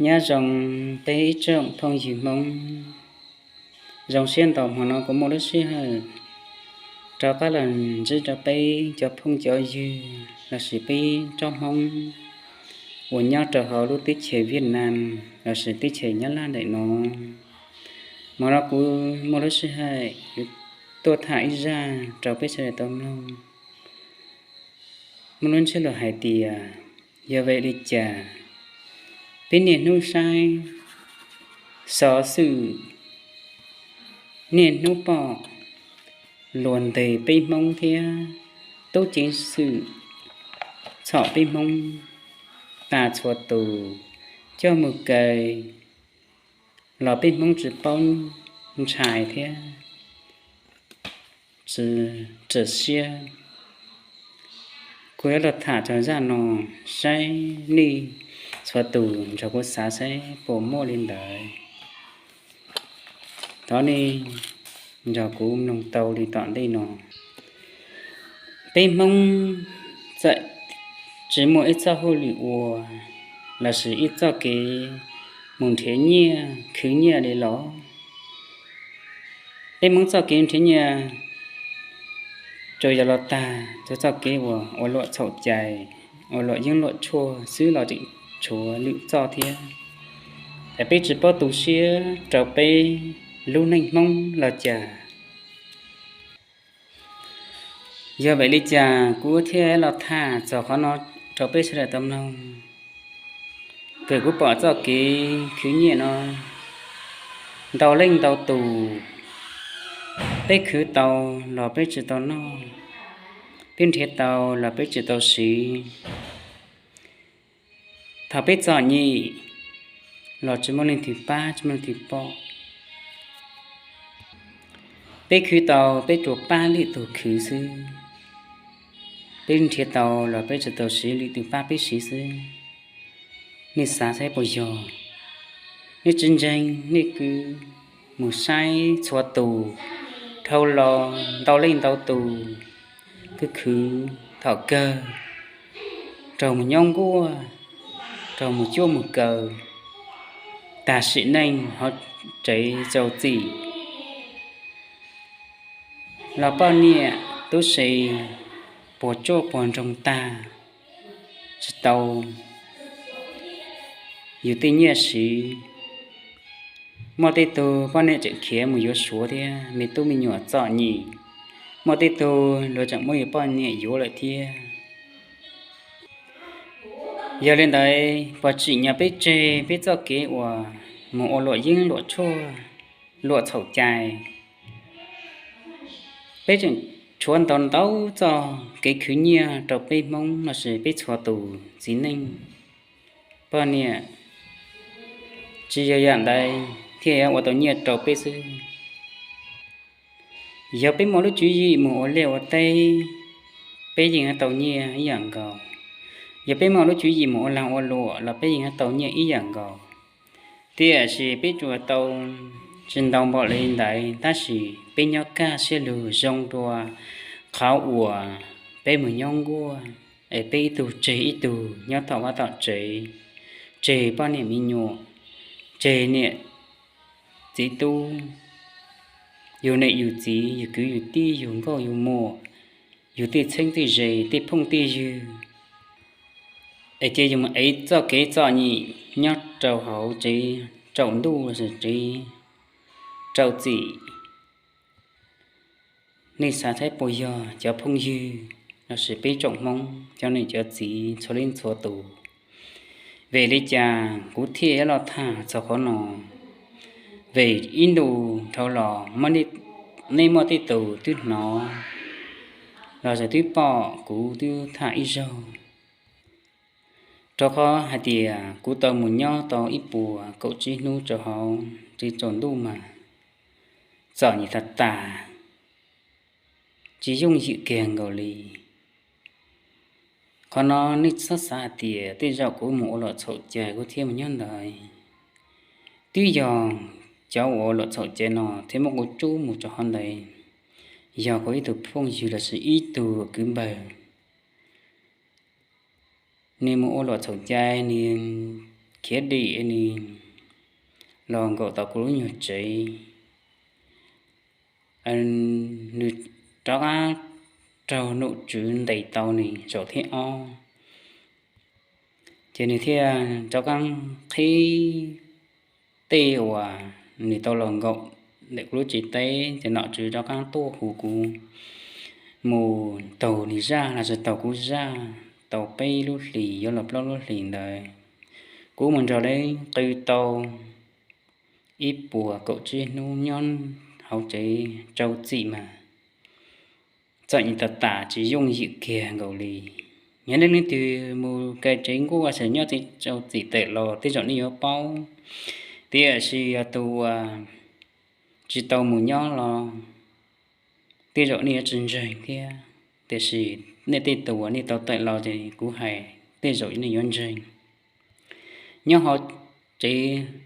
Nyob zoo peb ib tsoom phooj ywg Hmoob, zoo siab ntau hmo no kuv muaj lub sij hawm rov qab los ntsib rau peb cov phooj cov ywg lossis peb tsoom Hmoob uas nyob rau hauv lub teb chaws Vietnam lossis teb chaws Nyab Laj ntawm no. Hmo no kuv muaj lub sij hawm yuav tuaj tham ib zaj rau peb sawv daws tau mloog. Muaj lub ntsiab lus hais tias, yog vim li cas peb niaj hnub saib xov xwm, niaj hnub pom luag ntes peb Hmoob thiab tub ceev xwm txhom peb Hmoob tas txhua tus, coj mus kaw los peb Hmoob tsis paub ntshai thiab tsis txawm siab. Kuv yuav los tham txog zaj no, saib nej txhua tus nrog kuv xav saib puas muaj li ntawd. Thov nej nrog kuv mloog tau li tom ntej no. Peb Hmoob txawm tsis muaj ib txoj hauj lwm ua lossis ib txoj kev mus nrhiav nyiaj khwv nyiaj li los, peb Hmoob txoj kev nrhiav nyiaj tsuas yog los tag rau txoj kev uas ua luam txhaum cai, ua luam yeeb luam tshuaj xwb los tseem tshuav lwm txoj thiab. Ces peb tsis paub tu siab rau peb lub neej Hmoob los cas. Yog vim li cas kuv thiaj los tham txog qhov no rau peb sawv daws tau mloog? Vim kuv pom txoj kev khwv nyiaj no ntau leej ntau tus, peb khwv tau los peb tsis tau noj, peb nrhiav tau los peb tsis tau siv. Thaum peb txom nyem los tsis muaj leej twg pab tsis muaj leej twg pom. Peb khwv tau peb tsuas pab lwm tus khwv xwb, peb nrhiav tau los peb tsis tau siv, lwm tus pab peb siv xwb. Nej xav saib puas yog? Nej tsis ntseeg nej kwv mus saib txhua tus, dhau los ntau leej ntau tus, khwv khwv thaum kawg raug mus nyob nkuaj, raug mus cuab mus kaw, tag sim neej hauv tsev rau txim los poj niam tub se puas tsuaj puas ntsoog tag, tsis tau yus tej nyiaj siv. Muaj tej tug poj niam tseem khiav mus yuav Suav thiab, me tub me nyuam txom nyem. Muaj tej tug luag tseem muab yus poj niam yuav lawm thiab. Yog li ntawd puas tsim nyog peb tseg peb txoj kev uas mus ua luam yeeb luam tshuaj, luam txhaum cai? Peb tseem tshuav ntau ntau txoj kev khwv nyiaj rau peb Hmoob lossis peb txhua tus txiv neej poj niam, tsis yog yam ntawd thiaj ua tau nyiaj rau peb xwb. Yog peb muaj lub tswv yim mus ua liaj ua teb, peb yeej yuav tau nyiaj ib yam nkaus. Yog peb muaj lub tswv yim mus ua lag ua luam los peb yeej yuav tau nyiaj ib yam nkaus. Tiam sis peb tsuas tau tsis ntau npaum li ntawd, tab sis peb nyob kaj siab lug zoo dua qhov uas peb mus nyob nkuaj, es peb ib tug tseg ib tug nyob tom vaj tom tsev, tseg poj niam me nyuam, tseg niam txiv tub, yus niam yus txiv, yus kwv yus tij, yus nkauj yus muam, yus tej txheeb tej ze, tej phooj tej ywg, es cia yus mus ev txoj kev txom nyem nyob rau hauv tsev tsaus ntuj lossis tsev rau txim. Nej xav saib puas yog cov phooj ywg lossis peb tsoom Hmoob cov niam cov txiv txhua leej txhua tus? Vim li cas kuv thiaj los tham txog qhov no? Vim ib ntus dhau los nej muaj tej tus twb hnov los yog twb pom kuv twb tham ib zaug, rau qhov hais tias kuv tau mus nyob tau ib puas kaum tsib hnub rau hauv tsev tsaus ntuj mas txom nyem tas tas, tsis yooj yim kiag nkaus li. Qhov no nej txhob xav hais tias tej zaum kuv mus ua luam txhaum cai kuv thiaj mus nyob ntawd. Twb yog cov uas ua luam txhaum cai no thiaj muab kuv rub mus rau hauv ntawd. Yog kuv ib tug phooj ywg lossis ib tug kwv npawg, nws mus ua luam txhaum cai, nws khiav dim nws los nkaum tau kuv lub nyuag tsev. Nws rov qab raug nom tswv ntes tau nws zaum thib ob, ces nws thiaj rov qab qhib tej uas nws tau los nkaum ntawm kuv lub tsev teb, ces nom tswv rov qab tuaj hu kuv mus taug nws zaj los sis taug kuv zaj, tau peb lub hlis yuav los plaub lub hlis ntawd. Kuv mus nrog lawv qw tau ib puas kaum tsib hnub nyob hauv tsev rau txim mas txawm nws tas tas tsis yooj yim kiag nkaus li. Yog nej leej twg mus kaw tsev nkuaj xwb nyob tsev rau txim tawm los tej zaum nej yuav paub, tiam sis yog tus uas tsis tau mus nyob los tej zaum nej yuav tsis ntseeg thiab, tiam sis nej tej tus uas nej tau tawm los ces kuv hais tej zaum nej yuav ntseeg. Nyob hauv tsev